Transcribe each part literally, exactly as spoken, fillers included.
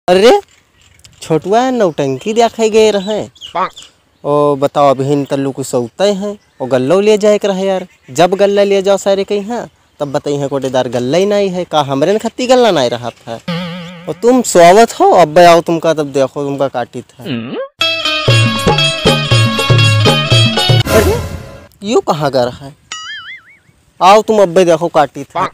अरे, छोटुआ नौटंकी देखे गए रहे। ओ, बताओ, अबहिन तल्लू कुछ सौते हैं, ओ गल्लो ले जाए के रहे यार। जब गल्ला ले जाओ सारे के यहाँ, तब बताई है कोटेदार गल्ला ही नहीं है। का हमरे न खत्ती गल्ला नहीं रहा था? ओ तुम सोवत हो, अब आओ तुमका तब देखो, तुमका काटी था। अरे, यो कहाँ गए रहा है? आओ तुम अब्बे देखो काटी था।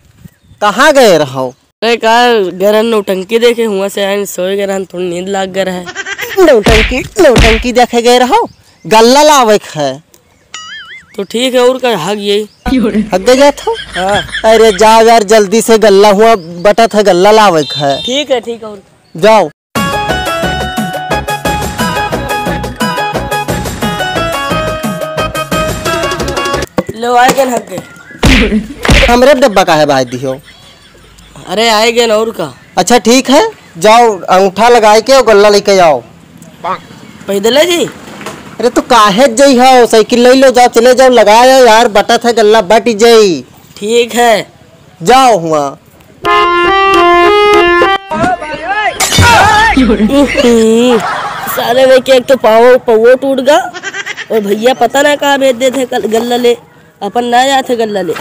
कहाँ गए रहो? अरे का, गरन नौटंकी देखे, हुआ से आइन सोए गए रहन, थोड़ी नींद लाग गए रहे। नौटंकी, नौटंकी देखे गए रहो, गल्ला लावे के है। तो ठीक है, और का, हग यही। हग गए जात हो? हाँ। अरे जाओ यार, जल्दी से गल्ला हुआ बटत है, गल्ला लावे के है। ठीक है, ठीक है, और का। जाओ। लो, आए गए हग गए। हमरे डब्बा काहे बाज दियो? अरे, आए गए न, और का। अच्छा, ठीक है, जाओ, अंगूठा लगाए के और गल्ला लेके आओ। पैदल है जी? अरे, तो काहे जई हो, साइकिल ले लो, जाओ, चले जाओ, लगाए आओ यार, बटत है, गल्ला बट जाई। ठीक है। जाओ हुआ। साले में के एक तो पावो, पौवो टूट गा और भैया पता ना कहाँ भेज देते हैं कल-, गल्ला ले, अपन ना जाते गल्ला ले।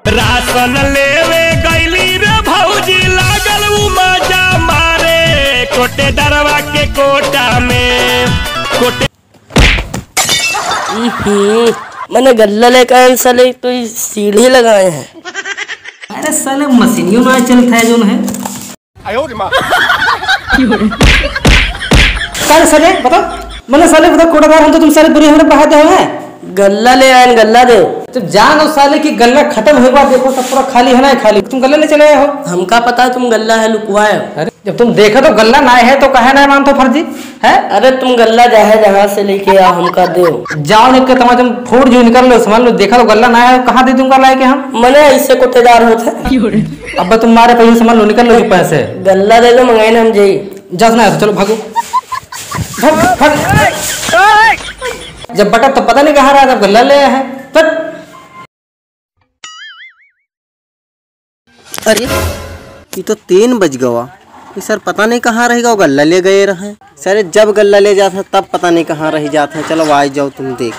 राशन लेवे गइली रे भौजी, लागल उ मजा मारे, कोटेदरवा के कोटा में। कोटे- इही, मैंने गल्ला लेकर आए साले, तो ये सीढ़ी लगाए हैं। अरे साले, मशीनियों ना चलता है जोन है। काहे साले, बताओ। मने साले, बताओ, कोटेदार, हम तो तुम साले बुरे हमरे बहा दे हैं। गल्ला ले आयन, गल्ला दे। जब जान हो साले कि गल्ला खत्म होए बाद देखो, सब पूरा खाली है ना, खाली। तुम गल्ला ले चले आए हो। हमका पता है तुम गल्ला है, लुकवाए हो। अरे, जब तुम देखो तो गल्ला ना है, तो काहे ना मानतो फर्जी, है? अरे, तुम गल्ला जाहे जहाँ से लेके आओ, हमका दो। जाओ, निकल के तमाम तुम फूट जो निकल लो, समझ लो, देखा तो गल्ला ना है, कहाँ दे दूंगा लाए के हम? मने ऐसे कोटेदार होत है। अब तुम मारे पहले समझ लो, निकल लो चुप्पे से। गल्ला दे दो, मंगाई ना हम जाई। जा सुना है, चलो भागो। भाग, भाग। जब बटा तो पता नहीं कहाँ रहा, जब गल्ला ले आया है। तब अरे, ये तो तीन बज गवा। ये सर पता नहीं कहाँ रह गवा, गल्ला ले गए रहे। सर जब गल्ला ले जात है तब पता नहीं कहाँ रह जात है। चलो आ जाओ तुम देख।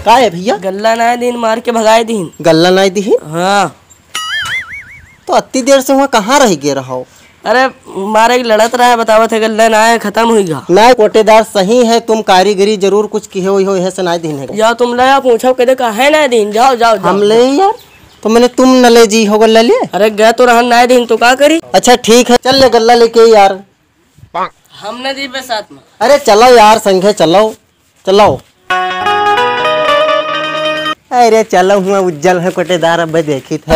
का है भैया? गल्ला नाय दीन, मार के भगाए दीन। गल्ला नाय दीन? हाँ। तो अत्ती देर से हुआ कहाँ रह गए रहो? अरे, मारे एक लड़त रहा है, बतावत है, गल्ला नाय है, खत्म हुई गा। नाय, कोटेदार सही है, तुम कारीगरी जरूर कुछ किहे हुई हो, यह से नाय दीन है। या तुम ले आओ, पूछो, कहते का है नाय दीन, जाओ, जाओ, जाओ, हम ले जाओ। यार, तो मैंने तुम न ले जी हो गल्ला ले? अरे, गए तो रहन नाय दीन, तो का करी? अच्छा, ठीक है, चल ले गल्ला लेके यार। हम न जीबे साथ में। अरे, चलो यार, संगे चलो। चलाओ। अरे चलो, हुआ उज्जल है कोटेदार, अब देखी था।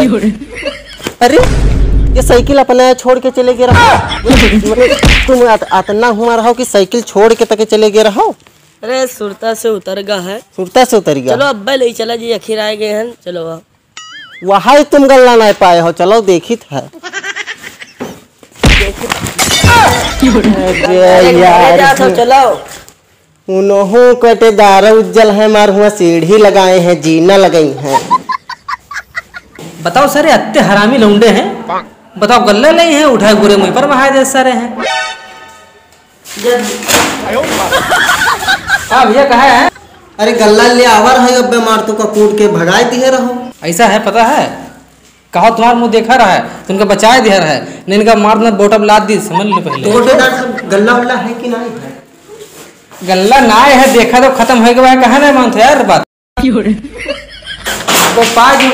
अरे, ये साइकिल अपना छोड़ के चले गए रहो। तुम अत-, अतना हुआ रहो कि साइकिल छोड़ के तके चले गए रहो। अरे, सुरता से उतर गा है। सुरता से उतर गया। चलो, अब्बा ले चला जी, आखिर आए गए हैं, चलो आओ। वहाई तुम गल्ला नहीं पाए हो, चलो देखी था। अरे अरे यार। जा तो चलो। उनहु कोटेदार उज्जल है, मार हुआ सीढ़ी लगाए हैं, जीना लगाई हैं। बताओ सर, ये अत्ते हरामी लौंडे हैं। बताओ, गल्ला नहीं है, उठाए गुरे मुँह पर बहाए दे सारे हैं। हाँ भैया, कहा है? अरे गल्ला ले आवर है, अब्बे मार तो का कूट के भगाए दिए रहो। ऐसा है, पता है? कहो तुम्हार मुँह देखा रहा है, तुमके बचाए दिया रहा है, नहीं इनका मार ना बोटम लाद दी, समझ लो पहले। तो कोटेदार सब गल्ला उल्ला है कि नहीं है? गल्ला ना है, देखा तो खत्म हो गया, कहा नहीं मानते यार बात। तो पाँच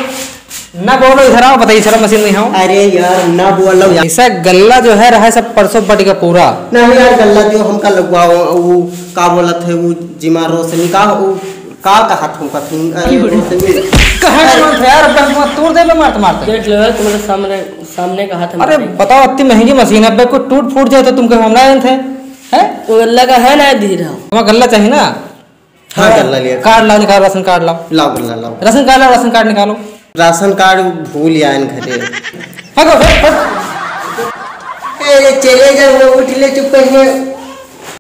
ना बोलो, इधर आओ, बताइए, चलो मशीन नहीं हो। अरे यार, ना बोलो यार। ऐसा गल्ला जो है रहा है सब परसों बट का पूरा। नहीं यार, गल्ला दियो हमका लगवाओ, वो का बोलत है, वो जिमा रोशनी का, वो का कहा तुमका तुम, अरे रोशनी। कहा कौन था यार, अब हम तोड़ दे मारते मारते। देख लो यार, तुम्हारे सामने, सामने कहा था अरे मैंने। बताओ, इतनी महंगी मशीन है, अब कोई टूट फूट जाए तो तुमको हम ना थे, हैं? वो गल्ला का है ना धीरा। तुम्हारा गल्ला चाहिए ना? हाँ, हाँ, गल्ला लिया। कार्ड लाओ, निकालो, राशन कार्ड लाओ। लाओ गल्ला, लाओ। राशन कार्ड लाओ, राशन कार्ड निकालो। राशन कार्ड भूल आयन घरे। भागो, भाग, भाग। ए, चले जाओ, उठ ले, चुप कर ले।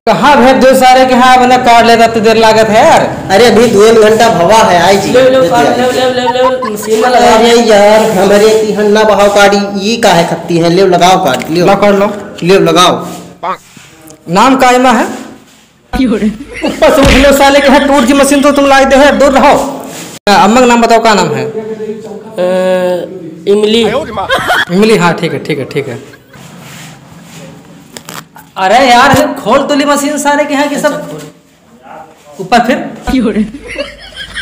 कहाँ भेज दो सारे के, हाँ, अपना काट लेता तो देर लागत है यार। अरे, अभी दो घंटा भवा है, आई जी, लेव, लेव, देते काट, आई। लेव, लेव, लेव, लेव, मशीन में लगा। अरे यार, हमरे तिहन ना बहाव काट, ई का है खत्ती है, लेव लगाओ काट, लेव। ला काट लो। लेव लगाओ। नाम का इमा है? ऊपर से उठ लो साले के, है टूट की मशीन तो तुम लाए दे है, दूर रहो। अम्मा का नाम बताओ, का नाम है? अ, इमली। इमली, हाँ, ठीक है, ठीक है, ठीक है। अरे यार, खोल तो ली मशीन सारे के यहाँ की सब। अच्छा, खोल। ऊपर फिर?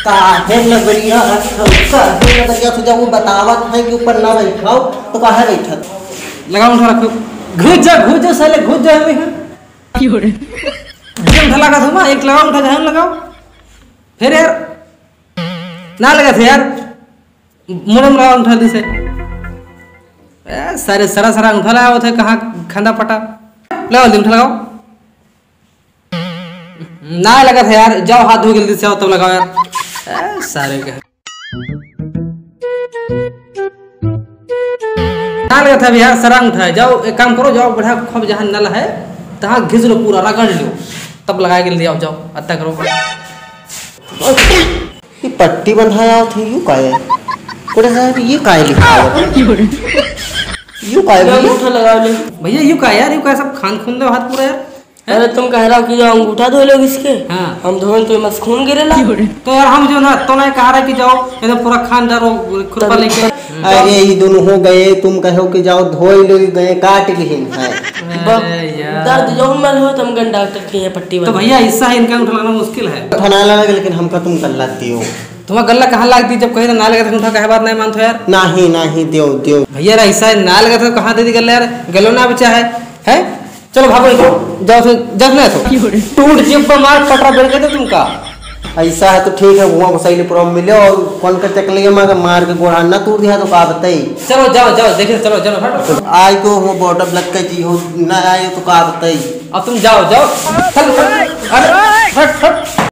काहे लगरिया, काहे लगरिया, तो जब वो बतावत है कि ऊपर ना बैठाओ, तो काहे बैठत? लगाओ, उठा रखो। घुस जा, घुस जा साले, घुस जा हमें, हाँ। ये उठा लगा था, एक लगाओ, उठा जहाँ लगाओ। फिर यार, ना लगा था यार। मुड़े में लगाओ, उठा दे से। ए, सारे सरा सरा उठा लगाओ थे, कहाँ खंदा पटा। लगाओ, उठा लगाओ। ना लगा था यार, जाओ हाथ धो के जल्दी से आओ तब लगाओ यार। ए, सारे के। ना लगा था अभी यार, सरा उठा है। जाओ एक काम करो, जाओ बढ़िया खूब जहाँ नल है, तहाँ घिस लो पूरा, रगड़ लो, तब लगा के ले आओ, जाओ, अत्ता करो। ये पट्टी बंधाया होत है, यू का है? कोड़े साहब, ये का है लिखा हुआ? यू का है भैया? अंगूठा लगा ले। भैया, यू का है यार, यू का है, सब खान खून दे हाथ पूरा यार। हैं? अरे तुम कह रहा कि जो अंगूठा धो लोग इसके, हाँ। हम धोए तो मस खून गिरेला। तो यार हम जो ना, तो नहीं कह रहा कि जाओ, एकदम पूरा खान डालो, खुरपा तब लेके। अरे ये दोनों हो गए, तुम कहो कि जाओ धोई लो, गए काट लिहिन है। अरे यार। दर्द जौन मल हो, तुम गन डॉक्टर के यहाँ पट्टी तो बना। भैया, इससे इनका उठाना मुश्किल है। उठाना लगा, लेकिन हमका तुम कर लाती हो। तुम्हारा गल्ला कहाँ लाग दी? जब कहे तो ना लगे तो उठा, कहे बात नहीं मानते हो यार। नहीं, नहीं, देव, देव। भैया, ऐसा है, ना लगे तो कहाँ दे दी गल्ला यार? गलो ना बचा है, हैं? चलो भागो, निकलो। जाओ से, जाओ ना तो। टूट जिब्बा मार पटरा बेल के दे तुमका। ऐसा है तो ठीक है, वहाँ को सही प्रॉब्लम मिले और कौन का चकले मार, मार के गोड़ा ना तोड़ दिया तो का बताई? चलो, जाओ, जाओ, देखे, चलो, चलो, हटो। आज को हो बॉटम लग के जी हो, ना आए तो का बताई? अब तुम जाओ, जाओ। चल, अरे, हट, हट।